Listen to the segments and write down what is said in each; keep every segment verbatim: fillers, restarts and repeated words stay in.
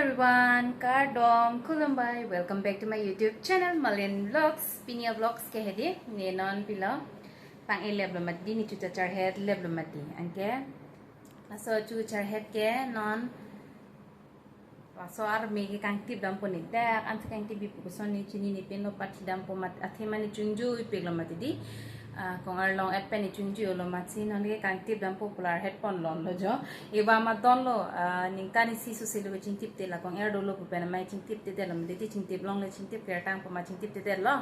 Everyone, kardom, khulumbai. Welcome back to my YouTube channel, Malin Vlogs. Pini a-vlogs ke hedi, ne non pilo pang-e lep lo mati, ne chucha charhet lep lo mati. Anke laso chu charhet ke non laso arme ke kangtip dampo ne dak, ansi kangtip bipo koson ne chini ne pen lo, pathi dampo mat, athema ne chungjui pik lo mati di. Ah, kong-er long-et pen ne chungjui lo matsi non ke kangtip dampo pular het pon lon lo jo. Eva ma don lo, ah, ningkan isi sose lo chingtip te, la kong-er dolo pu pen amei chingtip te det lo, mede ti chingtip longle chingtip kertang pu ma chingtip te det lo.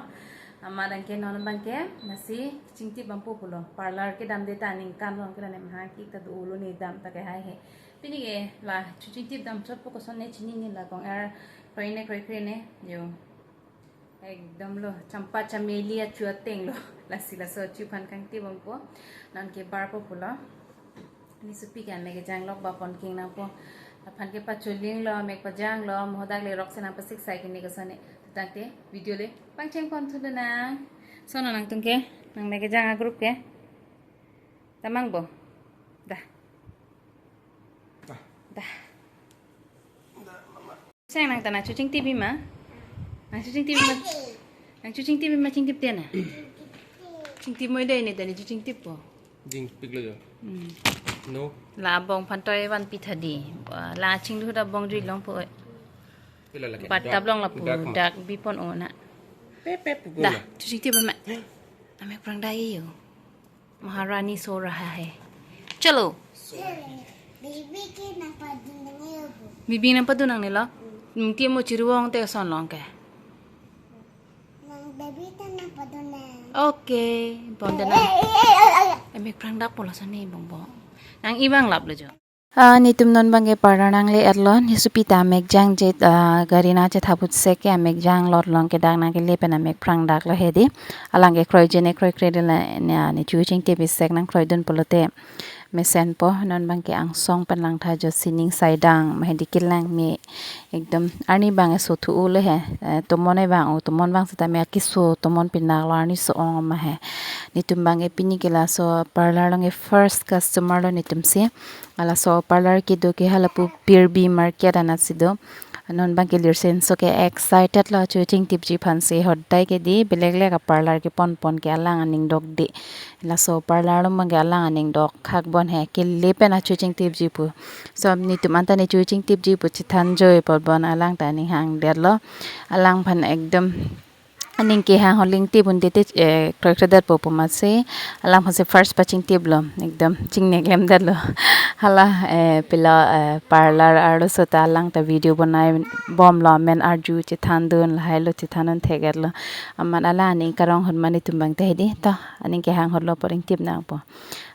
Amat anke non abang ke lasi chingtip dampo pulo. Parlor kedam det ta ningkan long ke la ne mahang ki ta dolo ne dam ta ke hai he. Pini ke la chu chingtip damchotpo koson ne chini ne, la kong-er kroi ne kroi kre ne jo. Ekdom lo, champa chameli achu ateng lo. Lasi laso achu aphan kangtip dampo. Non ke barpo pulo. Ne supi ke amek kejang lok ba pon king nangpo. Aphan ke pacholing lo, amek pajang lo, mo hadak le rok se nangpasik sai ke ne koson ne. Tangte video le pangcheng pon thu nang. Sono nangtum ke, nang mek kejang a-group ke. Tamang bo. Dah. Dah. Dah. Dah. Sang nang ta nang chu chingtip bi ma? Nang chu chingtip bi ma? Nang chu chingtip bi ma chingtip te na? Chingtip moi dei ne ta ne chu chingtippo. Ding pik lo jo. Hmm. No. La abong phan toi van pi tha di. La chinglu da bong jui longpo. Pila lake. Bat dak, tablong lapu dak ma. Dak bi pon o na. Pep, pep, pu dah, na. Chu chingtip bi ma? Amek prang dai yo. Maharani so raha hai. Chalo. Baby ke nangpadun nang yo bu. Baby nangpadun nangne lo? Hmm. Nung ti mo chirwong te son long ke. Nang baby ta nangpadun nang. Okay, bon de nang. Eh, eh, eh, eh, eh, eh. Amek prang dak polo sani bong bong. Nang ibang lap lo jo. Ah, netum non abang ke parlor nangle-et lo, ne supi ta amek jang jet, ah, gari nangchetha puthot sek ke amek jang lot long ke dak nangkele pen amek prang dak lo hedi. Alang ke kroi je ne kroi kre de la ne, ne chu chingtip bisek nang kroidun pulote mesenpo, non abang ke angsong pen langtha jo, sining saidang ma hedi kelang me. Ekdom arni abang ke so thu-o le he, eh, tomon e vang o, tomon vang seta me akiso tomon pinak lo, arni so-ong ma he. Netum abang ke pini ke laso parlor long ke first customer lo netum si. Halaso parlor kedo ke halapu Pirbi market anat si do. Non abang ke lirsen so ke excited lo chu chingtipji aphan si, hodai ke di belek lek a-parlor ke pon pon ke alang aning dokde. Laso parlor lo abang ke alang aning dokhak bon he, kele pen achu chingtipji pu. So netum anta ne chu chingtipji pu chethan joi pon bon alang ta aning hang det lo. Alang aphan ekdom aning kehang holing tip un titi, eh, kroi kre det po pu matsi alang aphan si first pachingtip lo, ekdom chingnek lem det lo. Hala, eh, pilo, eh, parlor arloso ta alang ta video bonai bom lo, amen arju chethan dun lahai lo, chethan un thek et lo. Amat alang aning karong ahut ma netum abang ta hedi to aning kehang ahut lo pu ring tip nangpo.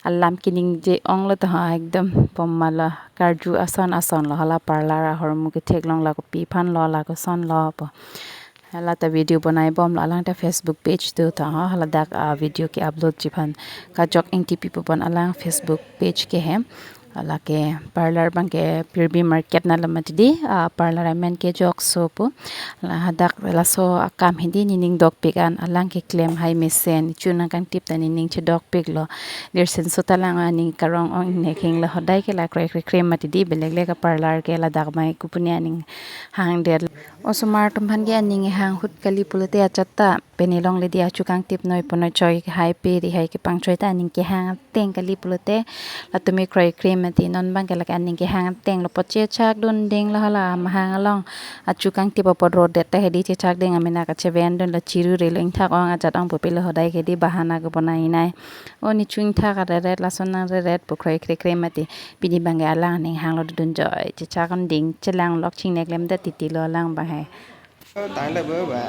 Alam keningje ong lo to ha, ekdom pom ma lo, karju ason ason lo, hala parlor ahormu kethek long la kopi aphan lo, la koson lo pu. Hala ta video bonai bom lo, alang ta Facebook page do ta ha, hala dak a-video ke-upload ji aphan. Kajok Ingtipi pu bon alang Facebook page ke he. Hala ke parlor abang ke Pirbi market na lo mati di, a-parlor amen ke Jokso pu. La hadak laso akam hedi nening dokpik an alang keklem hai mesen, chu nangkangtip ta nening chedokpik lo. Lirsen so ta alang aning karong ong ne kheng lo, hodai ke la kroi kre kre mati di, belek lek a-parlor ke ladak mai kupune aning hang det. Osomar atum aphan ke aning hang ahut kali pulote achot ta pene longle di, achu kangtip noi ponoi choi hai pe ri hai kepangchoi ta aning kehang ateng kali pulote latum ke kroi kre mati. Non abang ke lake aning kehang ateng lo, poche chak dun ding lo, hala mahang along achu kangtip apot rodet ta hedi chechak ding amena kacheven dun lo, chiru re lo, ingthak ong ajat ong pu pilo, hodai ke di bahana ke bonai nai. O ne chu ingthak areret, lason nangreret pu kroi kre kre mati. Pini abang ke alang aning hang lo dun joi, chechak ding chelang lok chingnek lem det titi lo alang abang he. Oh, tang le bo ba.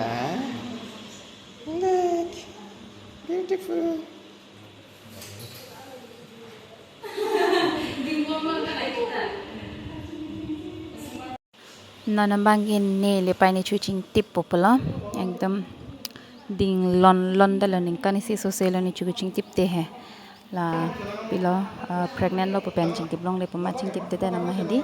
Look. Beautiful. Non abang ke ne le pai ne chu chingtippo pulo. Ekdom ding lon lon det lo, ningkan isi sose lo ne chu chingtip te he. La pilo, ah, pregnant lo pu pen chingtip longle pu ma chingtip tete nama hedi,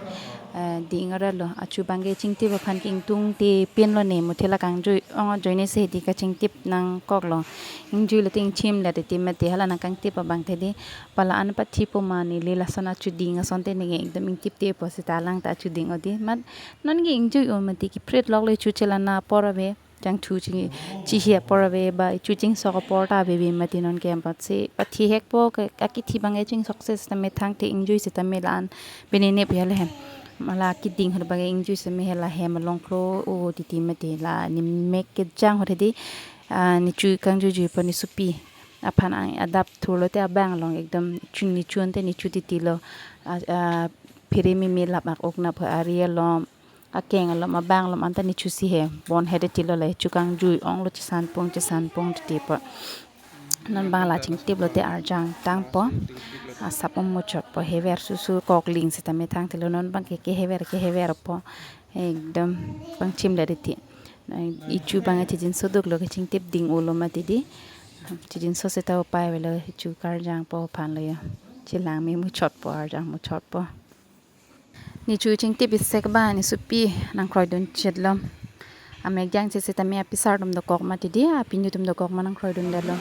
ah, ding ora lo. Achu abangke chingtip aphan ke ingtungte pinlo ne, muthe la kangjui ong ajoine si hedi kachingtip nangkoklo. Ingjui lote ingchimle titi mati hala nangkangtip abang te di. Pala an pathi pu ma neli lason achu ding asonte neke ekdom ingtipte pu seta lang ta achu ding odi. Mat nonke ingjui o mati, kiprit lokle chu chelana apor ave. Jangthu chi, chihi apor ave ba chu chingsok apor ta ave ave mati nonke ampatsi pathi hekpo ke, akithi abangke chingsok si sitame thangte ingjui sitame la-an pini ne pu halahem. Mala kiding hor abangke ingjui sitame hala hem along klo o titi mati la nemek kejang hor hedi, ah, nechu kangjuijui po, nesopi aphan ang adap thurlo te abang along ekdom chu nechu ante nechu titi lo, ah, ah, phiri mimi lap ak ok na pha ari alom, akeng alom, abang alom anta nechu si he bon hedi tilo le chu kangjui onglo, chesan pung chesan pung titi po. Non abang la chingtip lote arjang tangpo. Asap omuchot po, hever susu kokling sitame thangte lo, non abangke kehever kehever po. Ekdom pangchimle titi. Ichu abang chijinso duklo, kachingtip ding ulo mati di. Chijinso seta upai avelo, ichu karjang po aphan lo yo. Chelang me muchot po, arjang muchot po. Nechu chingtip isek ba nesopi nangkroidun chetlo. Amek jangche sitame apisar atum dokok mati di, apinyu atum dokok ma nangkroidundetlo.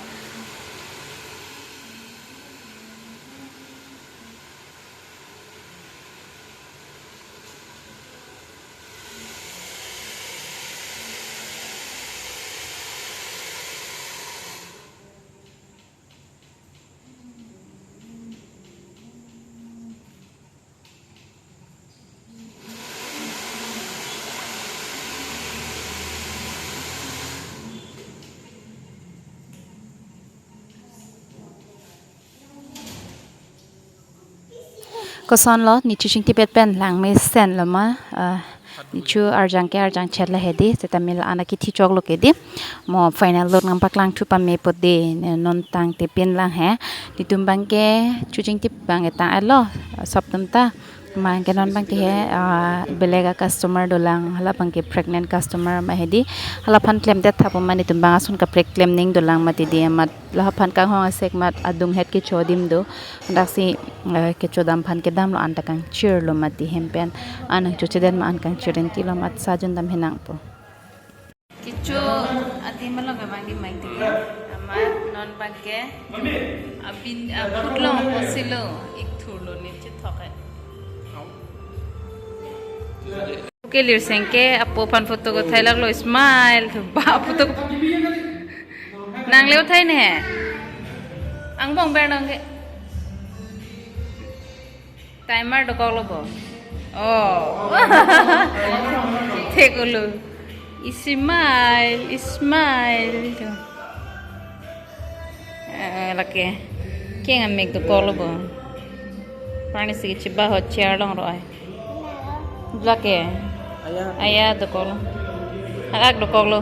Kosonlo, nechu chingtip et pen langmesenlo ma, ah, nechu arjang ke arjang chet la hedi, sitame la-an akithi choklo ke di. Mo final look nangpaklang thu pame po de, ne non tangte pin lang he. Netum abangke chu chingtip abang etang alo, sop atum ta. Abangke non abangke he, ah, belega customer dolang, hala abangke pregnant customer ma hedi. Hala aphan klemdet tha pu ma netum abang ason kaprek klem ning dolang mati di amat. La aphan kanghong asek mat adung het kecho adim do. Daksi, eh, kecho dam aphan kedamlo, anta kangchirlo mati hem pen. An nangchochedet ma an kangchir enti lo mat sajun dam henang po. Kecho adim along ke abangke mai ti. Amat non abangke abin, ah, putlo, osilo, ik thurlo, ne chethok hai. Kelir sengke apo aphan photo ko thailak lo, smile. Ba photo ko. Nang leo thai ne. Angbong ber nang ke. Timer dokok lo bo. Oh. Thek ulo. Smile, smile. Eh, lake. Keng amek dokok lo bo. Pani si chiba ho chair along ro ai. Lake. Aya dokok lo. Ak ak dokok lo.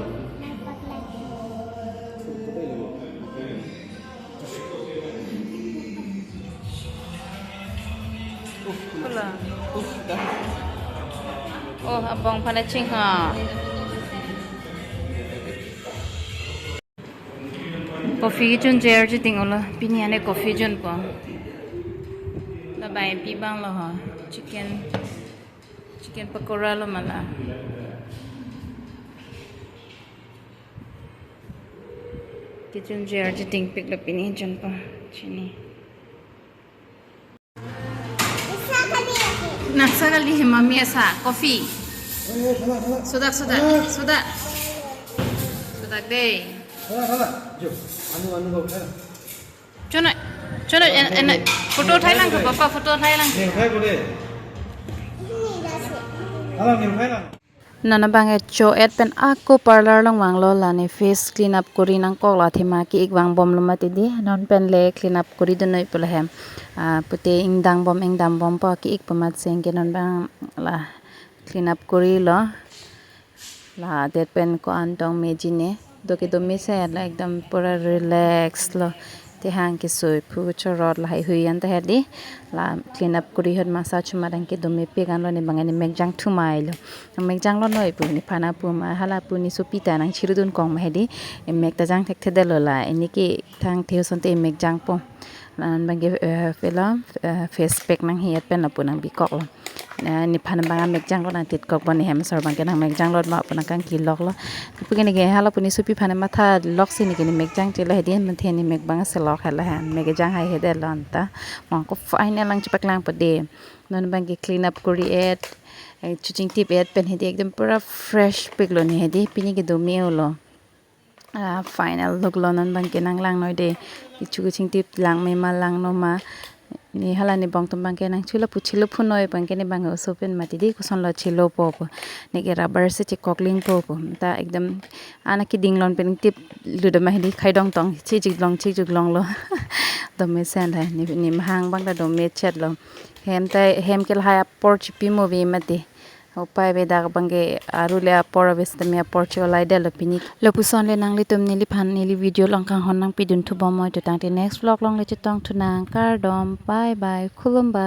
Kula. Oh, abong aphan ching ha. Coffee kejun jer ji ding ulo, pini ane coffee junpo. Labai pi abang lo ho, chicken, chicken pakora lo mala. Kejun jer ji dingpik lo pini junpo, chini. Nang sa kali mami asa coffee. Sudak, sudak, sudak. Sudak dei. Chono, chono, en, en, photo thailang ke, papa photo thailang ke. Non abangke cho-et pen ako parlour along vanglo, lane face clean up kori nangkok, la athema ke-ik vangbomlo mati di. Non pen le clean up koridun noi pu lahem. Ah, pute ingdang bom, ingdang bompo, ke-ik pu mat sengke non abang la clean up korilo. La det pen ko-an tong meji ne. Do kedo mesen la ekdom pura relax lo. Tehang kesui phu chorot lahai hui an ta hedi. La clean up kori hot masa chuma dang kedo mepik an lo, ne abang ne mek jang thumai lo. Mek jang lo noi pu nephan apu ma hala pu nesopi ta nangchirdun kong ma hedi. Mek ta jang thekthedetlo la. Pini ke thangthe asonte mek jangpo. An bangke, eh, film, eh, face pack nanghi-et pen lapu nangbikoklo. Eh, nephan bang amekjang ko nangtitkok bon, ne hem asor bangke nangmekjang lot ma pu nangkangkiloklo. Lapu ke neke hala pu ne sopi aphan matha loksi neke nemekjang chelo hedi, manthe nemek bang selok hala han. Mekjang haihedetlo anta. Mong ko final lang chepaklangpo dei. Non bangke clean up kori-et, eh, chuchingtip-et pen hedi ekdom pura fresh piklo ne hedi, pini ke dome-olo. Ah, final look lo non bangke nanglangnoi dei. Ichu kachingtip langme ma langno ma. Ne hala ne bong atum bangke nangchelo pu chelo phunoi bangke ne bang oso pen mati dei, kosonlo chelopo pu. Neke rubber si chekoklingpo pu. Ta ekdom ana keding lon pen tip ludo ma hedi, khai dongtong chijik long chijik longlo. Dome sen hai ne, ne mahang bang ta dome chetlo. Hem ta hem ke lahai apor chipi movie mati. Upai bedak bangke aru le apor ave sitame apor che-olaidetlo pini. Lapuson le nanglitum neliphan neli video along kanghon nangpidun thubom moi tu tangte next vlog along le chetong thunang, kardom, bye bye, khulumbai.